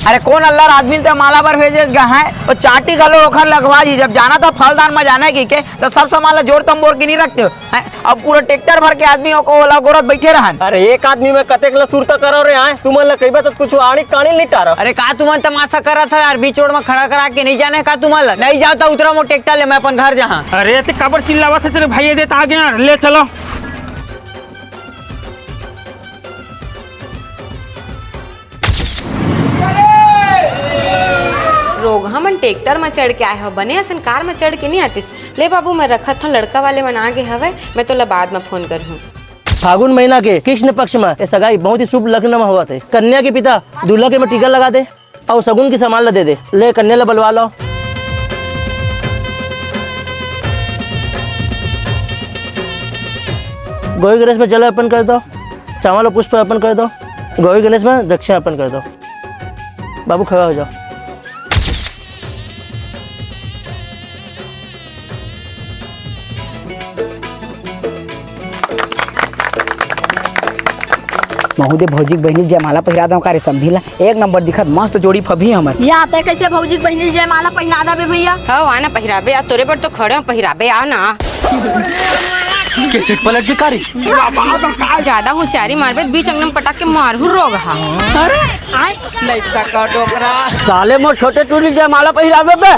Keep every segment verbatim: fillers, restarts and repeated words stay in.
अरे कोन अल्लर आदमी ल ते माला बर भेजे गा हे? ओ चाटी घलो ओखर लगवा जी, जब जाना था फलदान म जाना हे कहिके, त सब सामान ला जोर तंबोर के नहीं रखते हो, हैं? अब पूरा ट्रैक्टर भर के आदमी ओला गोरत बैठे रहन। अरे एक आदमी में कतेक ला सुरता करो रे, आए? तुमन ला कहिबे त कुछ आड़ी काड़ी नहीं टारो। अरे का तुमन तमाशा करत हो यार? बीच रोड में खड़ा करा के नहीं जाने का तुमन ला? नहीं जाओ त उतरा मोर ट्रैक्टर ले, मैं अपन घर जाहा। अरे ते काबर चिल्लावत हे तेरे भाई? दे त आ गया, ले चलो। रोगहा मन ट्रैक्टर म चढ़ के आए हो, बने असन कार म चढ़ के नहीं आतिस। ले बाबू, मैं रखत हूँ, लड़का वाले मन आ गे हवय, मैं तोला बाद म फोन करहूँ। फागुन महीना के कृष्ण पक्ष म ए सगाई बहुत ही शुभ लग्न म होवत हे। कन्या के पिता दूल्हा के म टीका लगा दे अउ सगुन के सामान ला दे दे। ले कन्या ला बलवा लो। गौरी गणेश में जल अर्पण कर दो, चावल और पुष्प अर्पण कर दो, गौरी गणेश में दक्षिण अर्पण कर दो। बाबू खड़ा हो जाओ। महूँ दे भौजी के बहिनी ल जयमाला पहिरा दंव का रे समधी ला? एक नंबर दिखत, मस्त जोड़ी फबही हमर। या तै कैसे भौजी के बहिनी ल जयमाला पहिरा दबे भैया? हव, आना पहिराबे, आ तोरे बर तो खड़े हो, पहिराबे, आ ना। कैसे पलट के कारी? ज्यादा होशियारी मारबे त बीच अंगना में पटक के मारहूँ रोगहा। अरे, आय, नहीं तका डोकरा। साले मोर छोटे टूरी ल जयमाला पहिराबे बे।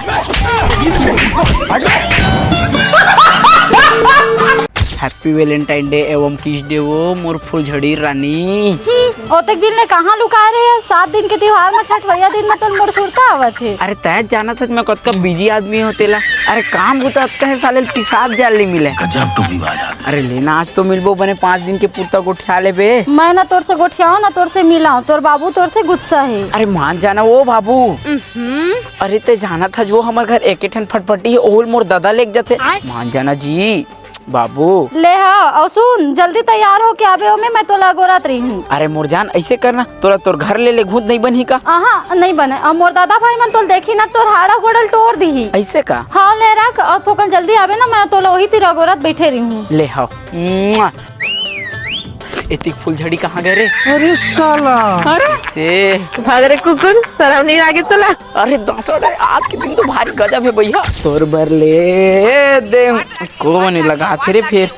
Happy Valentine Day एवं kiss day ओ मोर फुलझड़ी रानी। हम्म, ओतेक दिन ले कहाँ लुकाए रहे? सात दिन के तिहार म छठवैया दिन म तोर मोर सुरता आवत हे। अरे तै जानत हस मैं कतका busy आदमी हों तेला। अरे काम बुता अतका हे साले ल पिसाब जाल नइ मिले। गजब टूरी बात। अरे लेना आज तो मिलबो बने पाँच दिन के पुरता गोठिया लेबे। मैं ना तोर से गोठियाओं ना तोर से मिलाओं, तोर बाबू तोर से गुस्सा हे। अरे मान जाना ओ बाबू। हम्म। अरे तै जानत हस वो हमर घर एके ठन फटफटी हे, ओहू ल मोर ददा लेग जथे। आय। मान जाना जी। बाबू। ले हा, अउ सुन, जल्दी तैयार होके आबे ओमे, मैं तोला अगोरत रही हूँ। अरे मोर जान, ऐसे करना, तोला तोर घर ले ले घूत नहीं बनही का? आहा, नहीं बने। अउ मोर दादा भाई मन तोल देखी ना, तोर हाड़ा गोड़ल टोर दीही। ऐसे का? हाँ, ले रख, अउ थोकन जल्दी आबे ना, मैं तोला वही तीर अगोरत बैठे रही हूँ। ले हा। मुआ। एतिक फुलझड़ी कहाँ गए रे? अरे साला। अरे से। भाग रे कुकुर, शरम नहीं लागे तोला? अरे दासड़, आज के दिन तो भारी गजब हे भैया। तोर बर ले दे, को बने लगा थे रे फिर।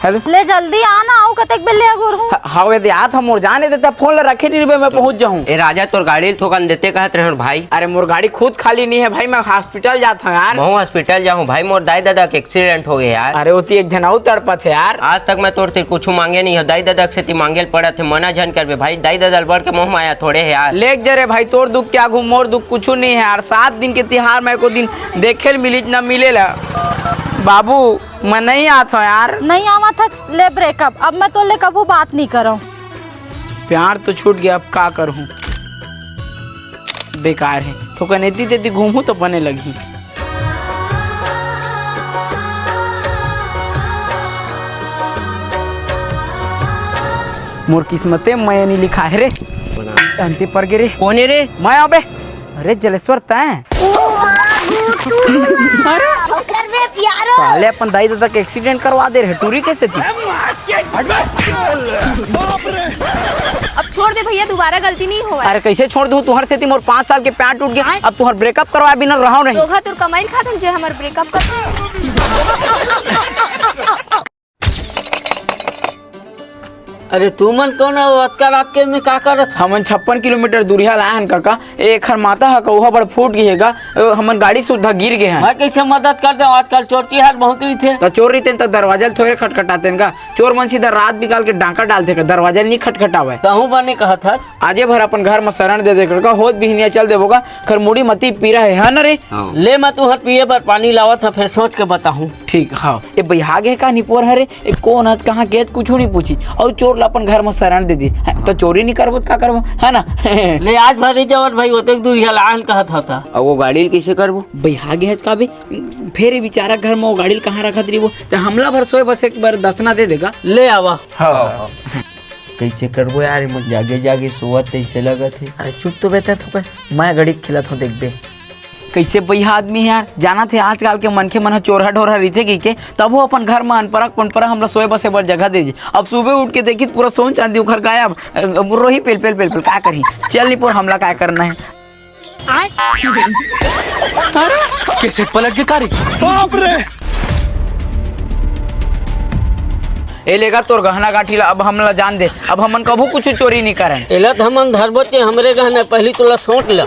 हेलो। ले जल्दी आ ना, आऊ कतेक बेर ले अगोरहूँ। ह-, हवे दे, आत हम मोर जाने देता, फोन ला रखे नहीं रे, मैं पहुँच जाहूँ। ए राजा, तोर गाड़ी ल थोकन देते कहत रहे भाई। अरे मोर गाड़ी खुद खाली नहीं हे भाई, मैं हॉस्पिटल जात हूँ यार। महूँ हॉस्पिटल जाहूँ भाई, मोर दाई ददा के एक्सीडेंट हो गए यार। अरे ओती एक झन अउ तड़पत हे यार। आज तक मैं तोर से कुछ मांगे नहीं हो, दाई ददा से ती मांगे ल पड़त हे, मना झन करबे भाई, दाई ददा ल बढ़ के मोह माया थोड़े हे यार। लेग जरे भाई, तोर दुख के आगू मोर दुख कुछू नहीं हे यार। सात दिन के तिहार में एको दिन देखे ल मिलिच न मिले ला। बाबू, मैं नहीं आत हूँ यार। नहीं आवत हच, ले ब्रेकअप। अब मैं तोर ले कभू बात नहीं करव। प्यार तो छूट गया, अब का करहूँ? बेकार हे, थोकन एती तेती घूमहूँ तो बने लगही। मोर किस्मते में नहीं लिखा हे रे। अंते पर गे रे। कोन हे रे? मैं अबे। अरे जलेश्वर तैं? अरे साले अपन दाई ददा के एक्सीडेंट करवा दे रहे टूरी के सेती। अब छोड़ दे भैया, दोबारा गलती नहीं होवय। अरे कैसे छोड़ दूँ? तुहर सेती मोर पाँच साल के प्यार टूट गया। अब तुहर ब्रेकअप करवा बिना रहो नहीं। रोगहा तोर कमाई खाथन जे हमर ब्रेकअप कर। अरे तुमन कौन हो? अतका रात के में का करत? हमन छप्पन किलोमीटर दूरिहा लाए हन काका। एखर माता ह कौहा बड़ फूट गे हे गा। अ, हमन गाड़ी सुद्धा गिर गे हन। मैं कैसे मदद कर देव? आजकल चोर चिहार बहुत रहिथे। त चोर रहिते त दरवाजा ल थोड़े खटखटाते का? चोर मन सीधा रात बिकाल के डांका डालथे का? दरवाजा ल नी खटखटावय। तहूँ बने कहत हस। आजे भर अपन घर म शरण दे दे काका, होत बिहनिया चल देबो का? खर मुड़ी मती पीरा हे, है न रे? हाँ। ले मैं तुहर पिए बर पानी लावत हूँ, फिर सोच के बताहूँ। ठीक, हाँ। ए बइहा गे का निपोर हरे? ए कोन हत, कहाँ के हत, कुछू नहीं पूछी। अउ चोर ला अपन घर म शरण दे दिस। हैं, त चोरी नहीं करबो त का करबो, है ना? ले आज भर नहीं जवत भाई, ओतेक दूर ये लान कहत हता। अउ वो गाड़ी ल कइसे करबो? बइहा गे हत का बे? फेर ए बेचारा घर म वो गाड़ी ल कहाँ रखत रहिबो? त हमला भर सोए बस एक बार दसना दे देगा। ले आवा। हाँ। कइसे करबो यार, एमन जागे जागे सोवत तइसे लगत हे। अरे चुप तो बेटा थोकन, मैं गणित खेलत हूँ, देखबे। कइसे बइहा आदमी हे यार, जानत हे आजकल के मनखे मन ह चोरहा ढोरहा रहिथे कहिके, तभो अपन घर म अनपरा पंपरा हमला सोए बसे बर जगह दे दे। अब सुबह उठ के देखी त पूरा सोन चांदी ओखर गायब। अ, रोही पेल पेल पेल पेल, का करही? चल निपोर, हमला का करना हे? अरे, कैसे पलट के कारी? बाप रे! ए लेगा तोर गहना गांठी ला, अब हमला जान दे, अब हमन कभू कुछु चोरी नइ करन। एला त हमन धरबो ते हमरे गहना, पहिली तोला सोंट ल।